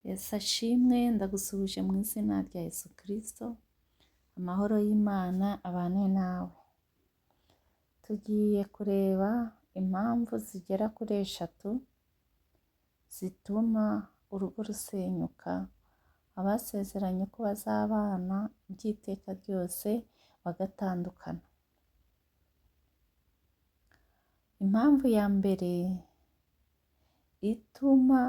Yesu ashimwe, ndagusuhuje mu izina rya Yesu Kristo, amahoro y'Imana abane nawe. Tugiye kureba impamvu zigera kuri eshatu zituma urugo rusenyuka, abasezeranye ko bazabana by'iteka ryose bagatandukana. Impamvu ya mbere ituma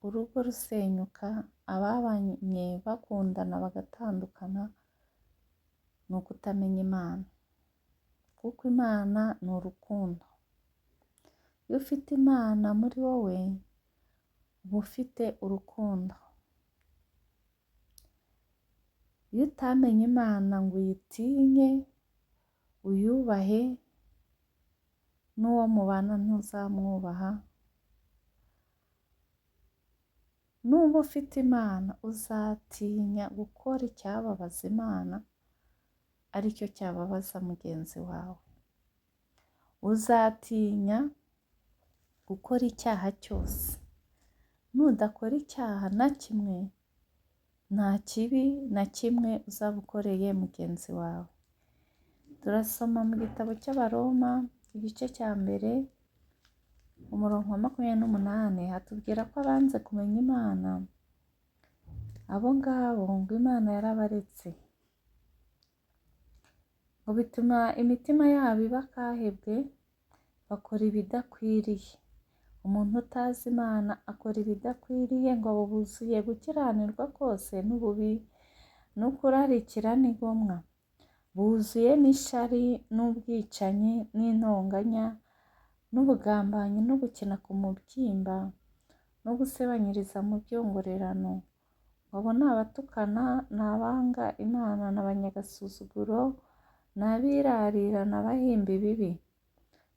urugo rusenyuka, ababanye bakundana bagatandukana, ni ukutamenya Imana, kuko Imana ni urukundo. Iyo ufite Imana muri wowe, uba ufite urukundo. Iyo utamenye Imana ngo uyitinye, uyubahe, n'uwo mubana ntuzamwubaha. Nuba ufite Imana uzatinya gukora icyababaza Imana, aricyo cyababaza mugenzi wawe. Uzatinya gukora icyaha cyose. Nudakora icyaha na kimwe, nta kibi na kimwe uzaba ukoreye mugenzi wawe. Turasoma mu gitabo cy'Abaroma igice cya mbere, umurongo wa 28, hatubwira ko abanze kumenya Imana, abo ngabo ngo Imana yarabaretse, ngo bituma imitima yabo iba akahebwe, bakora ibidakwiriye. Umuntu utazi Imana akora ibidakwiriye, ngo abo buzuye gukiranirwa kose n'ububi no kurarikira n'igomwa, buzuye n'ishyari n'ubwicanyi n'intonganya n'ubugambanyi no gukina ku mubyimba no gusebanyiriza mu byongorerano. Abo ni abatukana, ni abanga Imana, ni abanyagasuzuguro, ni abirarira, ni abahimba ibibi,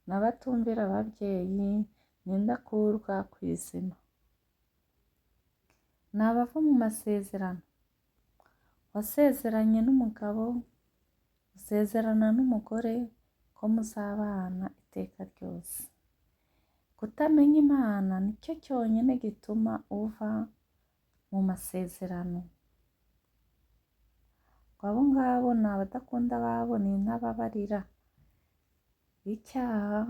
ni abatumvira ababyeyi, ni indakurwa ku izima, ni abava mu masezerano. Wasezeranye n'umugabo, usezerana n'umugore ko muzabana iteka ryose. Kutamenya Imana nicyo cyonyine gituma uva mu masezerano. Ngo abo ngabo ni abadakunda ababo, ni intababarira. Icyaha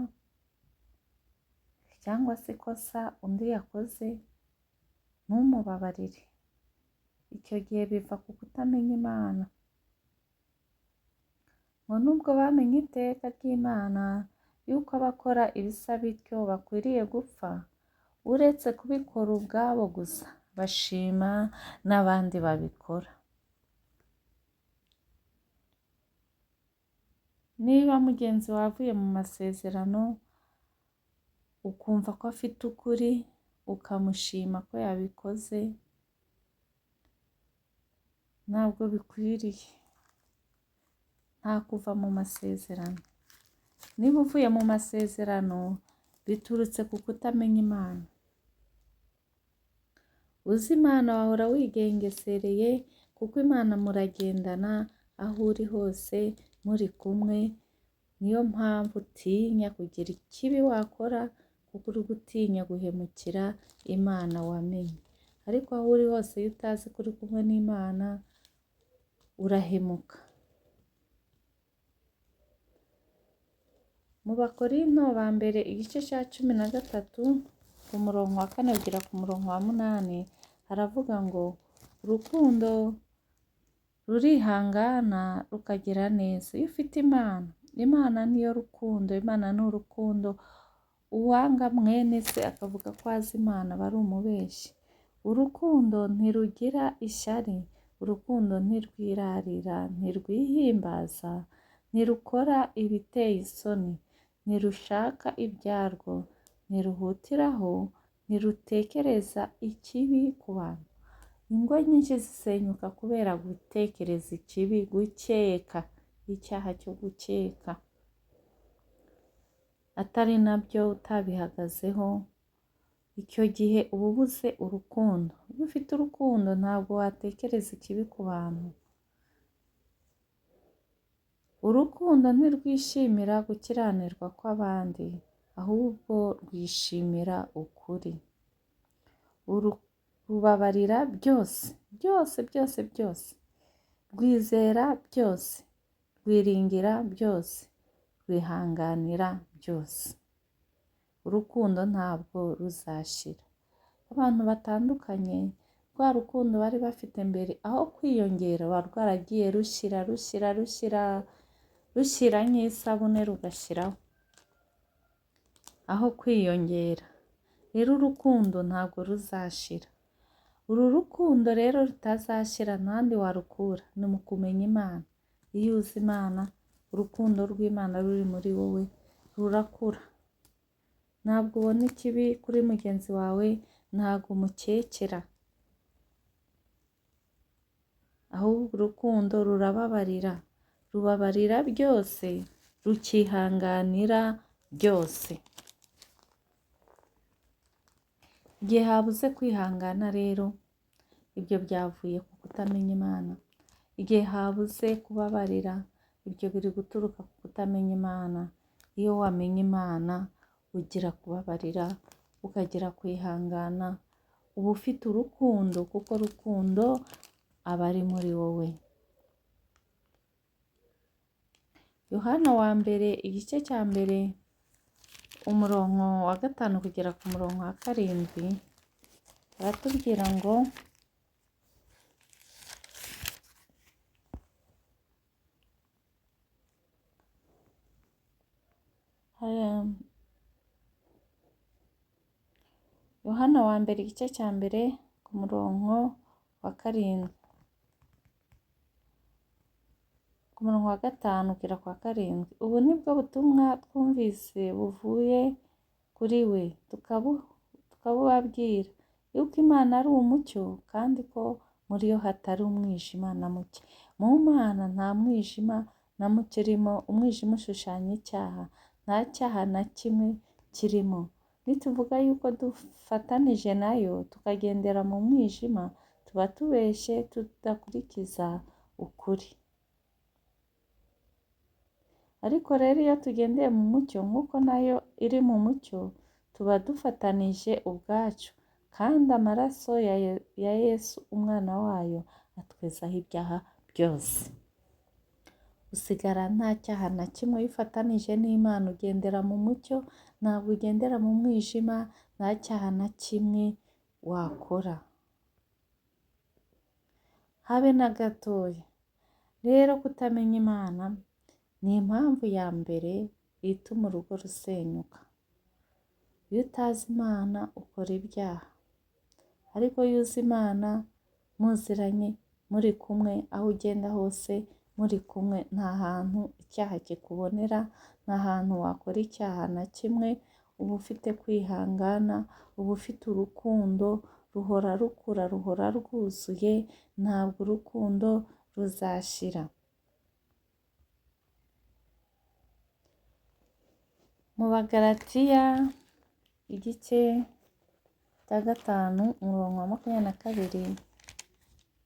cyangwa se ikosa undi yakoze ntumubabarire, icyo gihe biva ku kutamenya Imana. Ngo nubwo bamenye iteka ry'Imana yuko abakora ibisa bityo bakwiriye gupfa, uretse kubikora ubwabo gusa, bashima n'abandi babikora. Niba mugenzi wawe avuye mu masezerano, ukumva ko afite ukuri, ukamushima ko yabikoze, ntabwo bikwiriye. Nta kuva mu masezerano. Niba uvuye mu masezerano, biturutse ku kutamenya Imana. Uzi Imana wahora wigengesereye, kuko Imana muragendana aho uri hose muri kumwe, niyo mpamvu utinya kugira ikibi wakora, kuko uri gutinya guhemukira Imana wamenye. Ariko aho uri hose iyo utazi ko uri kumwe n'Imana, urahemuka. Mu Bakorinto ba mbere igice cya 13 ku murongo wa 4 kugera ku murongo wa 8, haravuga ngo urukundo rurihangana rukagira neza. Iyo ufite Imana, Imana niyo rukundo, Imana ni urukundo. Uwanga mwene se akavuga ko azi Imana aba ari umubeshyi. Urukundo ntirugira ishyari, urukundo ntirwirarira, ntirwihimbaza, ntirukora ibiteye isoni, ntirushaka ibyarwo, ntiruhutiraho, ntirutekereza ikibi ku bantu. Ingo nyinshi zisenyuka kubera gutekereza ikibi, gukeka, icyaha cyo gukeka, atari nabyo utabihagazeho. Icyo gihe uba ubuze urukundo. Iyo ufite urukundo ntabwo watekereza ikibi ku bantu. Urukundo ntirwishimira gukiranirwa kw'abandi, ahubwo rwishimira ukuri. Rubabarira byose, byose, byose, byose. Rwizera byose, rwiringira byose, rwihanganira byose. Urukundo ntabwo ruzashira. Abantu batandukanye, rwa rukundo bari bafite mbere, aho kwiyongera ruba rwaragiye rushira, rushira, rushira, rushira nk'isabune rugashiraho, aho kwiyongera. Rero urukundo ntabwo ruzashira. Uru rukundo rero rutazashira nta handi warukura, ni mu kumenya Imana. Iyo uzi Imana, urukundo rw'Imana ruri muri wowe rurakura. Ntabwo ubona ikibi kuri mugenzi wawe, ntabwo umukekera, ahubwo urukundo rurababarira, rubabarira byose, rukihanganira byose. Igihe habuze kwihangana rero, ibyo byavuye ku kutamenya Imana. Igihe habuze kubabarira, ibyo biri guturuka ku kutamenya Imana. Iyo wamenye Imana, ugira kubabarira, ukagira kwihangana, uba ufite urukundo, kuko urukundo aba ari muri wowe. Yohana wa mbere igice cya mbere umurongo wa 5 kugera ku murongo wa 7, baratubwira ngo Yohana wa mbere igice cya mbere ku murongo wa 7, ku murongo wa 5 kugera ku wa 7. Ubu nibwo butumwa twumvise buvuye kuri we, tukabubabwira yuko Imana ari umucyo, kandi ko muri yo hatari umwijima na muke. Mu Mana nta mwijima na muke urimo. Umwijima ushushanya icyaha, nta cyaha na kimwe kirimo. Nituvuga yuko dufatanije nayo tukagendera mu mwijima, tuba tubeshye tudakurikiza ukuri. Ariko rero iyo tugendeye mu mucyo nk'uko nayo iri mu mucyo, tuba dufatanije ubwacu, kandi amaraso ya Yesu umwana wayo atwezaho ibyaha byose. Usigara nta cyaha na kimwe iyo ufatanije n'Imana, ugendera mu mucyo, ntabwo ugendera mu mwijima, nta cyaha na kimwe wakora, habe na gatoya. Rero kutamenya Imana ni impamvu ya mbere ituma urugo rusenyuka. Iyo utazi Imana ukora ibyaha, ariko iyo uzi Imana muziranye, muri kumwe, aho ugenda hose muri kumwe, nta hantu icyaha kikubonera, nta hantu wakora icyaha na kimwe. Uba ufite kwihangana, uba ufite urukundo ruhora rukura, ruhora rwuzuye, ntabwo urukundo ruzashira. Mu Bagalatiya igice cya 5 umurongo wa 22,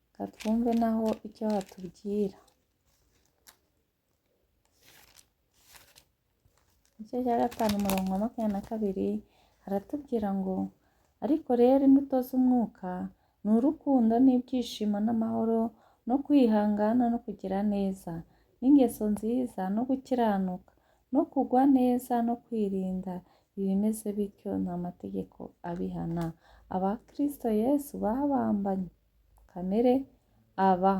reka twumve naho icyo hatubwira. Igice cya 5 umurongo wa 22 haratubwira ngo ariko rero imbuto z'umwuka ni urukundo n'ibyishimo n'amahoro no kwihangana no kugira neza n'ingeso nziza no gukiranuka no kugwa neza no kwirinda. Ibimeze bityo nta mategeko abihana. Abakristo Yesu babambanye kamere, aba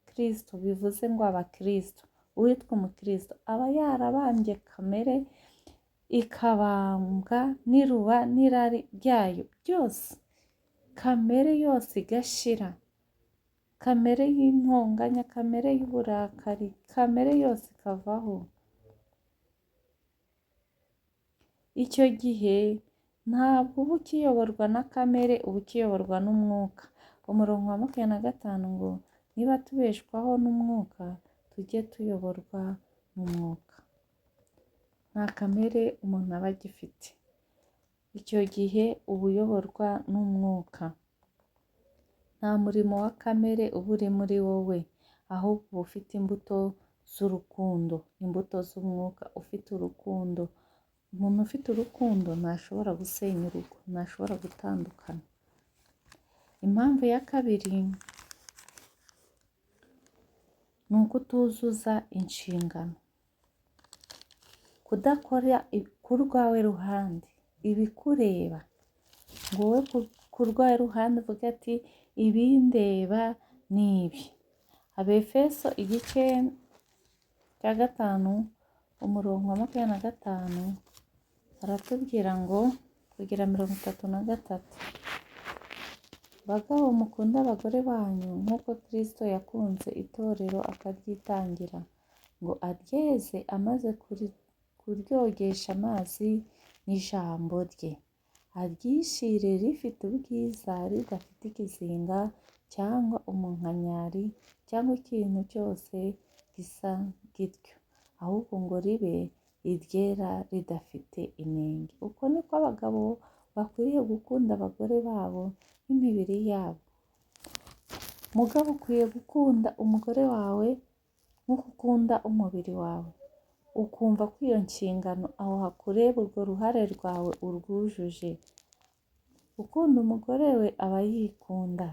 Kristo bivuze ngo abakristo, uwitwa umukristo aba yarabambye kamere, ikabambwa n'iruba n'irari ryayo byose, kamere yose igashira, kamere y'intonganya, kamere y'uburakari, kamere yose ikavaho. Icyo gihe ntabwo uba ukiyoborwa na kamere, uba ukiyoborwa n'umwuka. Umurongo wa 25 ngo niba tubeshwaho n'umwuka, tujye tuyoborwa n'umwuka. Nta kamere umuntu aba agifite. Icyo gihe uba uyoborwa n'umwuka. Nta murimo wa kamere uba uri muri wowe, ahubwo uba ufite imbuto z'urukundo, imbuto z'umwuka, ufite urukundo. Umuntu ufite urukundo ntashobora gusenya urugo, ntashobora gutandukana. Impamvu ya kabiri ni ukutuzuza inshingano, kudakora ku rwawe ruhande ibikureba, ngo wowe ku rwawe ruhande uvuge ati ibindeba ni ibi. Abefeso igice cya 5 umurongo wa 25 baratubwira ngo kugera 33: bagabo mukunde abagore banyu nk'uko Kristo yakunze itorero akaryitangira, ngo aryeze amaze kuryogesha amazi n'ijambo rye, aryishyire rifite ubwiza, ridafite ikizinga cyangwa umunkanyari cyangwa ikintu cyose gisa gityo, ahubwo ngo ribe iryera ridafite inenge. Uko niko abagabo bakwiriye gukunda abagore babo n'imibiri yabo. Mugabo ukwiye gukunda umugore wawe nk'uko ukunda umubiri wawe, ukumva ko iyo nshingano aho hakureba urwo ruhare rwawe urwujuje. Ukunda umugore we aba yikunda.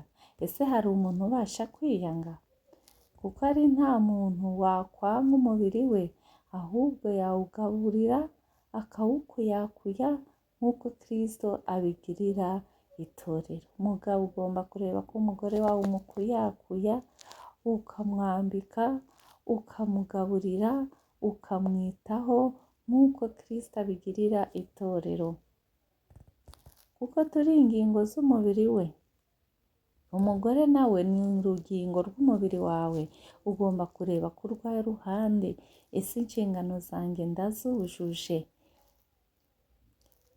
Ese hari umuntu ubasha kwiyanga? Kuko ari nta muntu wakwanga umubiri we, ahubwo yawugaburira akawukuyakuya nk'uko Kristo abigirira itorero. Mugabo ugomba kureba ko umugore wawe umukuyakuya, ukamwambika, ukamugaburira, ukamwitaho nk'uko Kristo abigirira itorero. Kuko turi ingingo z'umubiri we. Umugore nawe ni urugingo rw'umubiri wawe, ugomba kureba ku rwawe ruhande, ese inshingano zanjye ndazujuje?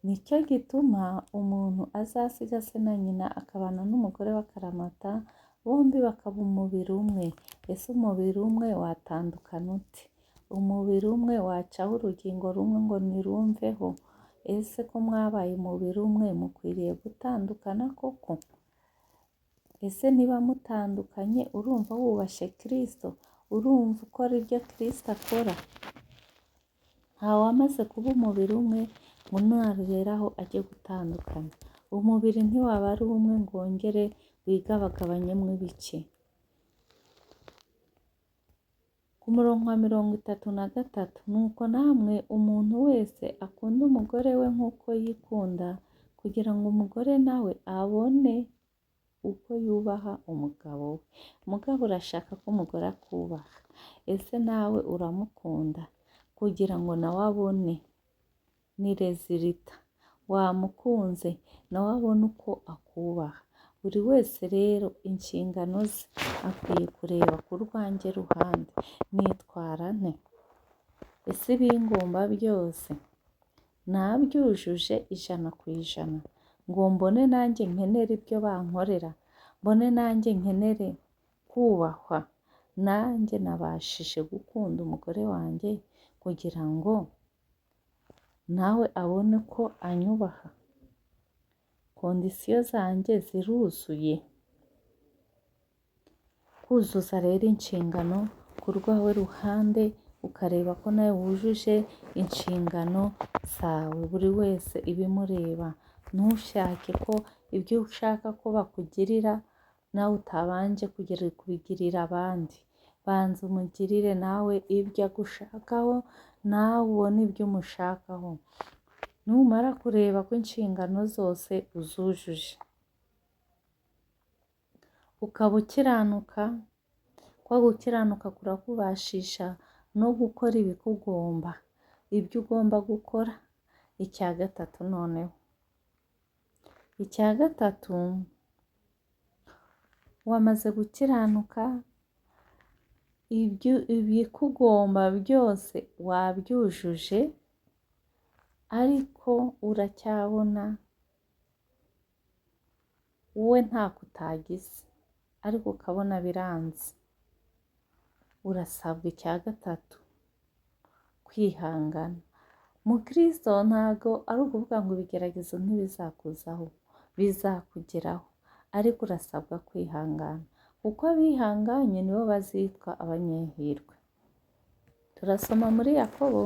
Nicyo gituma umuntu azasiga se na nyina akabana n'umugore we akaramata, bombi bakaba umubiri umwe. Ese umubiri umwe watandukana ute? Umubiri umwe wacaho urugingo rumwe ngo ntirumveho? Ese ko mwabaye umubiri umwe mukwiriye gutandukana koko? Ese niba mutandukanye urumva wubashye Kristo? Urumva ukora ibyo Kristo akora? Ntawamaze kuba umubiri umwe ngo nageraho ajye gutandukana. Umubiri ntiwaba ari umwe ngo wongere wigabagabanyemo ibice. Ku murongo wa 33: nuko namwe umuntu wese akunde umugore we nk'uko yikunda, kugira ngo umugore nawe abone uko yubaha umugabo we. Mugabo urashaka ko umugore akubaha, ese nawe uramukunda? Kugira ngo nawe abone ni rezilita, wamukunze nawe abone uko akubaha. Buri wese rero inshingano ze akwiye kureba ku rwanjye ruhande, nitwara nte? Ese ibingomba byose nabyujuje 100%, ngo mbone nanjye nkenere ibyo bankorera, mbone nanjye nkenere kubahwa, nanjye nabashije gukunda umugore wanjye kugira ngo nawe abone ko anyubaha? Kondisiyo zanjye ziruzuye? Kuzuza rero inshingano ku rwawe ruhande, ukareba ko nawe wujuje inshingano zawe, buri wese ibimureba. Ntushake ko ibyo ushaka ko bakugirira nawe utabanje kubigirira abandi. Banza umugirire nawe ibyo agushakaho, nawe ubone ibyo umushakaho. Numara kureba ko inshingano zose uzujuje, ukaba ukiranuka, kwa gukiranuka kurakubashisha no gukora ibikugomba, ibyo ugomba gukora. Icya gatatu noneho, icya gatatu, wamaze gukiranuka, ibikugomba byose wabyujuje, ariko uracyabona wowe ntako utagize, ariko ukabona biranze. Urasabwa icya gatatu, kwihangana. Mukristo ntago ari ukuvuga ngo ibigeragezo ntibizakuzaho, bizakugeraho, ariko urasabwa kwihangana, kuko abihanganye nibo bazitwa abanyehirwe. Turasoma muri Yakobo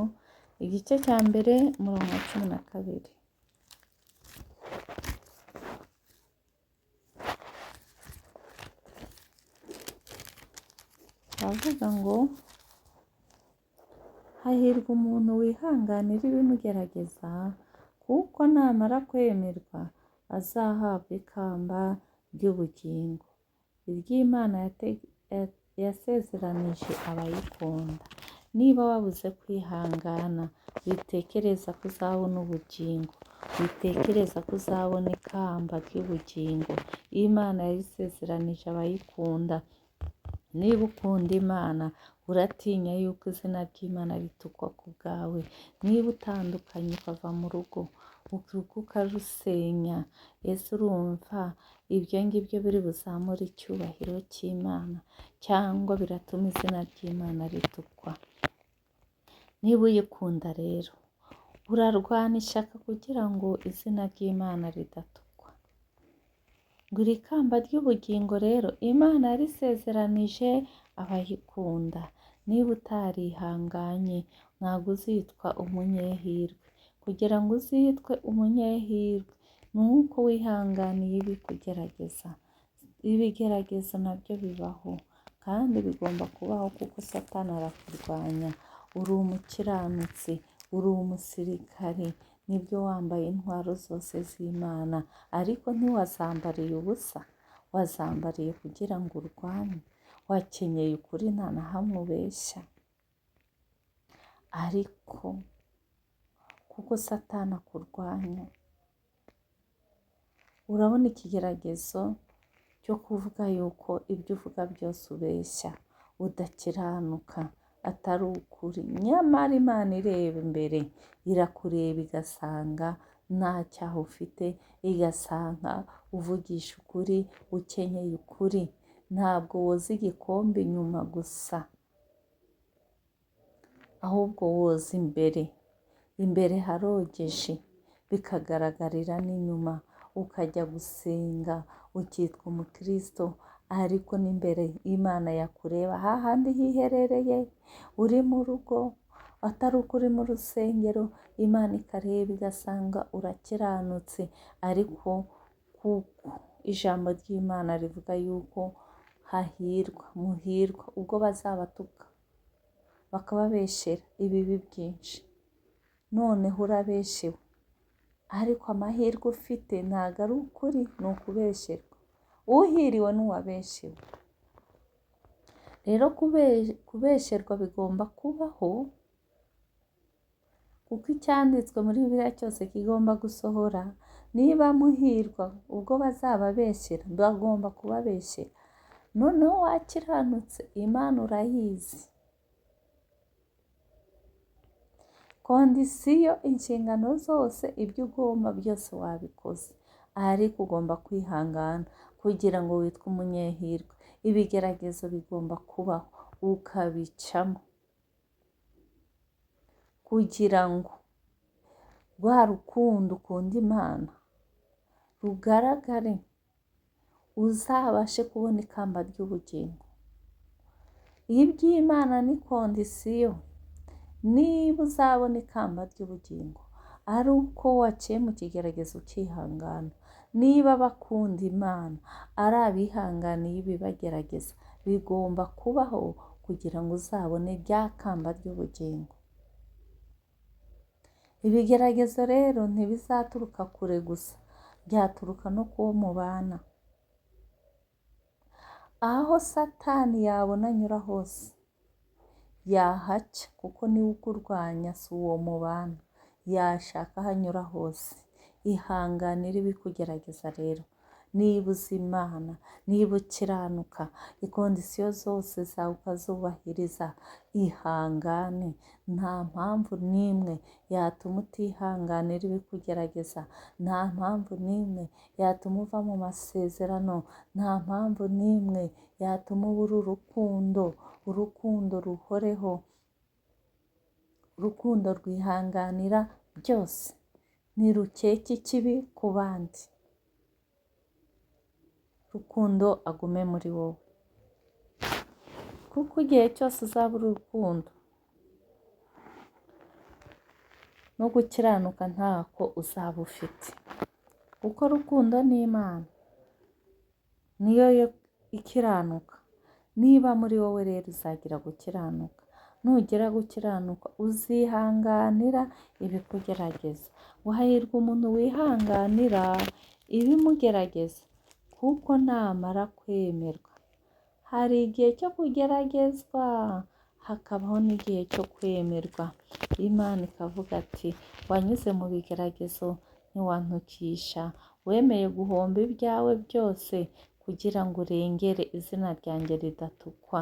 igice cya 1 umurongo wa 12. Aravuga ngo hahirwa umuntu wihanganira ibimugerageza, kuko namara kwemerwa azahabwa ikamba ry'ubugingo, iry'Imana yasezeranije abayikunda. Niba wabuze kwihangana, witekereza ko uzabona ubugingo, witekereza ko uzabona ikamba ry'ubugingo. Imana yayisezeranije abayikunda. Niba ukunda Imana, uratinya yuko izina ry'Imana ritukwa ku bwawe. Niba utandukanye ukava mu rugo, urugo ukarusenya, ese urumva ibyo ngibyo biri buzamure icyubahiro cy'Imana, cyangwa biratuma izina ry'Imana ritukwa? Niba uyikunda rero, urarwana ishyaka kugira ngo izina ry'Imana ridatukwa. Ngo iri kamba ry'ubugingo rero Imana yarisezeranije abayikunda. Niba utarihanganye, ntabwo uzitwa umunyehirwe. Kugira ngo uzitwe umunyehirwe, ni uko wihanganiye ibikugerageza. Ibigeragezo nabyo bibaho kandi bigomba kubaho, kuko Satani arakurwanya. Uri umukiranutsi, uri umusirikare, nibyo wambaye intwaro zose z'Imana, ariko ntiwazambariye ubusa, wazambariye kugira ngo urwane. Wakenyeye ukuri, nta na hamwe ubeshya. Ariko kuko Satani akurwanya, urabona ikigeragezo cyo kuvuga yuko ibyo uvuga byose ubeshya, udakiranuka, atari ukuri. Nyamara Imana ireba imbere, irakureba igasanga nta cyaha ufite, igasanga uvugisha ukuri, ukenyeye ukuri. Ntabwo woza igikombe inyuma gusa, ahubwo woza imbere. Imbere harogeje, bikagaragarira n'inyuma. Ukajya gusenga ukitwa umukristo, ariko n'imbere Imana yakureba hahandi hiherereye, uri mu rugo, atari uko uri mu rusengero, Imana ikareba igasanga urakiranutse. Ariko kuko ijambo ry'Imana rivuga yuko hahirwa, muhirwa ubwo bazabatuka bakababeshyera ibibi byinshi, noneho urabeshewe, ariko amahirwe ufite ntabwo ari ukuri, ni ukubeshyerwa. Uhiriwe n'uwabeshewe. Rero kubeshyerwa bigomba kubaho, kuko icyanditswe muri Bibiliya cyose kigomba gusohora. Niba muhirwa ubwo bazababeshyera, bagomba kubabeshyera. Noneho wakiranutse, Imana urayizi. Kondisiyo, inshingano zose, ibyo ugomba byose wabikoze, ariko ugomba kwihangana kugira ngo witwe umunyehirwe. Ibigeragezo bigomba kubaho, ukabicamo kugira ngo rwa rukundo ukunda Imana rugaragare, uzabashe kubona ikamba ry'ubugingo. Iby'Imana ni kondisiyo. Niba uzabona ikamba ry'ubugingo ari uko waciye mu kigeragezo ukihangana, niba abakunda Imana ari abihanganiye ibibagerageza, bigomba kubaho kugira ngo uzabone rya kamba ry'ubugingo. Ibigeragezo rero ntibizaturuka kure gusa, byaturuka no kuwo mubana. Aho Satani yabona anyura hose yahaca, kuko niwe ukurwanya, si uwo mubana. Yashaka aho anyura hose. Ihanganire ibikugerageza rero. Niba uzi Imana, niba ukiranuka, ikondisiyo zose zawe ukazubahiriza, ihangane. Nta mpamvu n'imwe yatuma utihanganira ibikugerageza, nta mpamvu n'imwe yatuma uva mu masezerano, nta mpamvu n'imwe yatuma ubura urukundo. Urukundo ruhoreho, urukundo rwihanganira byose, ntirukeka ikibi ku bandi. Rukundo agume muri wowe, kuko igihe cyose uzabura urukundo no gukiranuka ntako uzaba ufite, kuko rukundo ni Imana, niyo ikiranuka, Niba muri wowe rero uzagira gukiranuka, nugera gukiranuka uzihanganira ibikugerageza. Hahirwa umuntu wihanganira ibimugerageza, kuko namara kwemerwa. Hari igihe cyo kugeragezwa, hakabaho n'igihe cyo kwemerwa. Imana ikavuga ati wanyuze mu bigeragezo ntiwantukisha, wemeye guhomba ibyawe byose kugira ngo urengere izina ryanjye ridatukwa.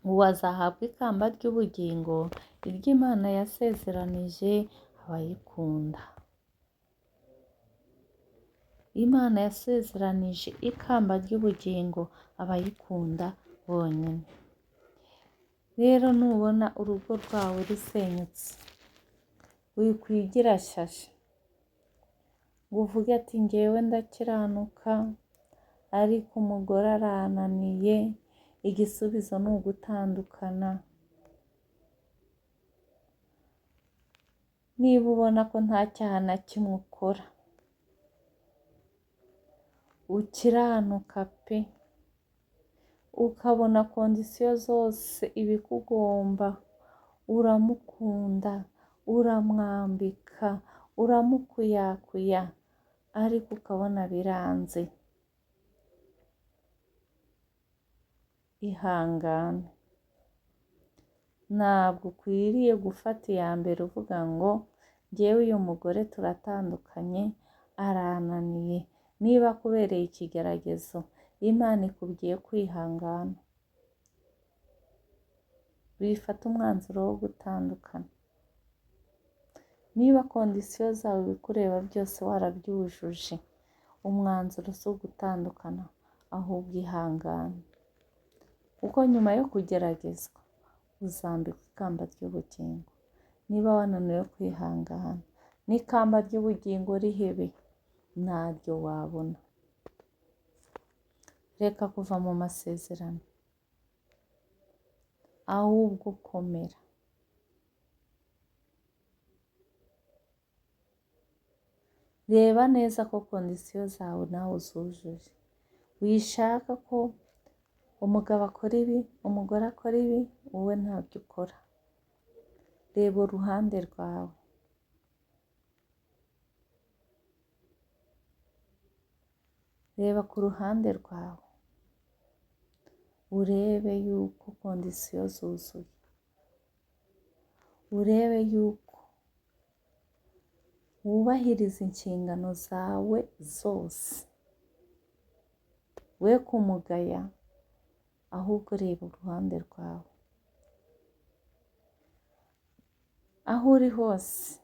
Uwo azahabwa ikamba ry'ubugingo, iry'Imana yasezeranije abayikunda. Imana yasezeranije ikamba ry'ubugingo abayikunda bonyine. Rero nubona urugo rwawe rusenyutse, wikwigira shyashya ngo uvuge ati njyewe ndakiranuka ariko umugore arananiye, igisubizo ni ugutandukana. Niba ubona ko nta cyaha na kimwe ukora, ukiranuka pe, ukabona kondisiyo zose ibikugomba, uramukunda, uramwambika, uramukuyakuya, ariko ukabona biranze, ihangane. Ntabwo ukwiriye gufata iya mbere uvuga ngo njyewe uyu mugore turatandukanye, arananiye. Niba akubereye ikigeragezo, Imana ikubwiye kwihangana. Wifata umwanzuro wo gutandukana. Niba kondisiyo zawe ibikureba byose warabyujuje, umwanzuro si ugutandukana, ahubwo ihangane. Kuko nyuma yo kugeragezwa uzambikwa ikamba ry'ubugingo. Niba wananiwe kwihangana, n'ikamba ry'ubugingo rihebe, ntaryo wabona. Reka kuva mu masezerano, ahubwo komera. Reba neza ko kondisiyo zawe nawe uzujuje. Wishaka ko umugabo akora ibi, umugore akora ibi, wowe ntabyo ukora. Reba uruhande rwawe. Reba ku ruhande rwawe, urebe yuko kondisiyo zuzuye, urebe yuko wubahiriza inshingano zawe zose, we kumugaya, ahubwo reba uruhande rwawe. Aho uri hose,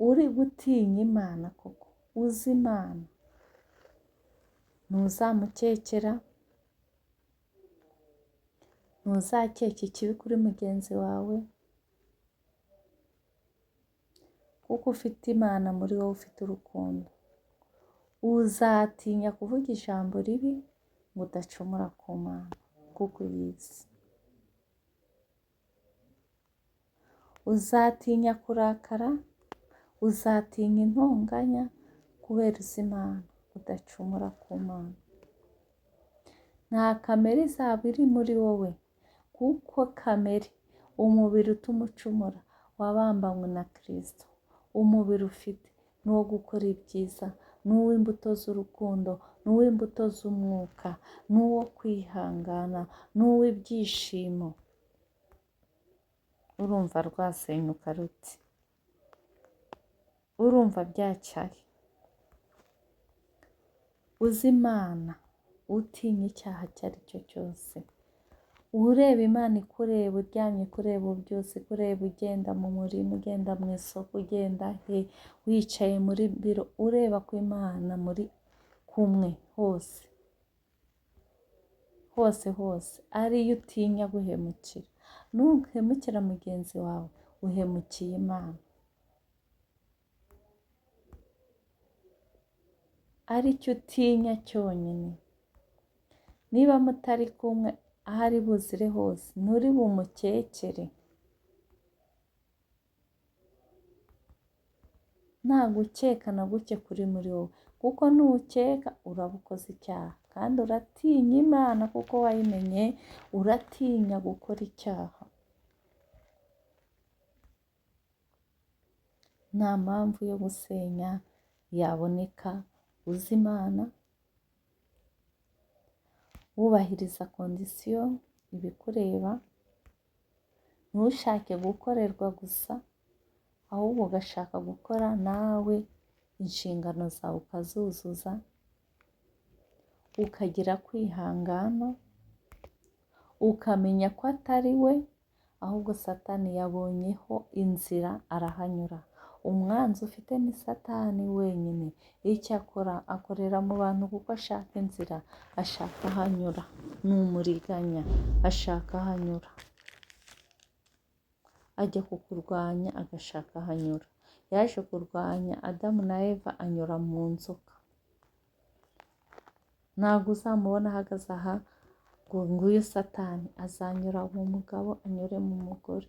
uri gutinya Imana koko, uzi Imana, ntuzamukekera, ntuzakeka ikibi kuri mugenzi wawe, kuko ufite Imana muri wowe, ufite urukundo. Uzatinya kuvuga ijambo ribi ngo udacumura ku Mana, kuko uyizi. Uzatinya kurakara, uzatinya intonganya, kubera uzi Imana, udacumura ku Mana. Nta kamere izaba iri muri wowe, kuko kamere, umubiri utuma ucumura, wabambanywe na Kristo. Umubiri ufite ni uwo gukora ibyiza, ni uw'imbuto z'urukundo, ni uw'imbuto z'umwuka, ni uwo kwihangana, ni uw'ibyishimo. Urumva rwasenyuka ruti? Urumva byacyahe? Uzi Imana, utinya icyaha icyo ari cyo cyose, ureba Imana ikureba, uryamye ikureba, ubyutse ikureba, ugenda mu murima, ugenda mu isoko, ugenda he, wicaye muri biro, ureba ko Imana muri kumwe hose hose hose, ariyo utinya guhemukira. Nuhemukira mugenzi wawe, uhemukiye Imana. Aricyo utinya cyonyine. Niba mutari kumwe, aho ari buzire hose, nturi bumukekere. Nta gukeka na guke kuri muri wowe, kuko nukeka uraba ukoze icyaha, Kandi uratinya Imana kuko wayimenye, uratinya gukora icyaha. Nta mpamvu yo gusenya yaboneka uzi Imana, wubahiriza kondisiyo, ibikureba, ntushake gukorerwa gusa, ahubwo ugashaka gukora nawe inshingano zawe ukazuzuza, ukagira kwihangana, ukamenya ko atari we, ahubwo Satani yabonyeho inzira arahanyura. Umwanzi ufite ni Satani wenyine. Icyo akora, akorera mu bantu kuko ashaka inzira, ashaka aho anyura. Ni umuriganya, ashaka aho anyura. Ajya kukurwanya agashaka aho anyura. Yaje kurwanya Adamu na Eva anyura mu nzoka. Ntabwo uzamubona ahagaze aha ngo nguyu Satani, azanyura mu mugabo anyure mu mugore.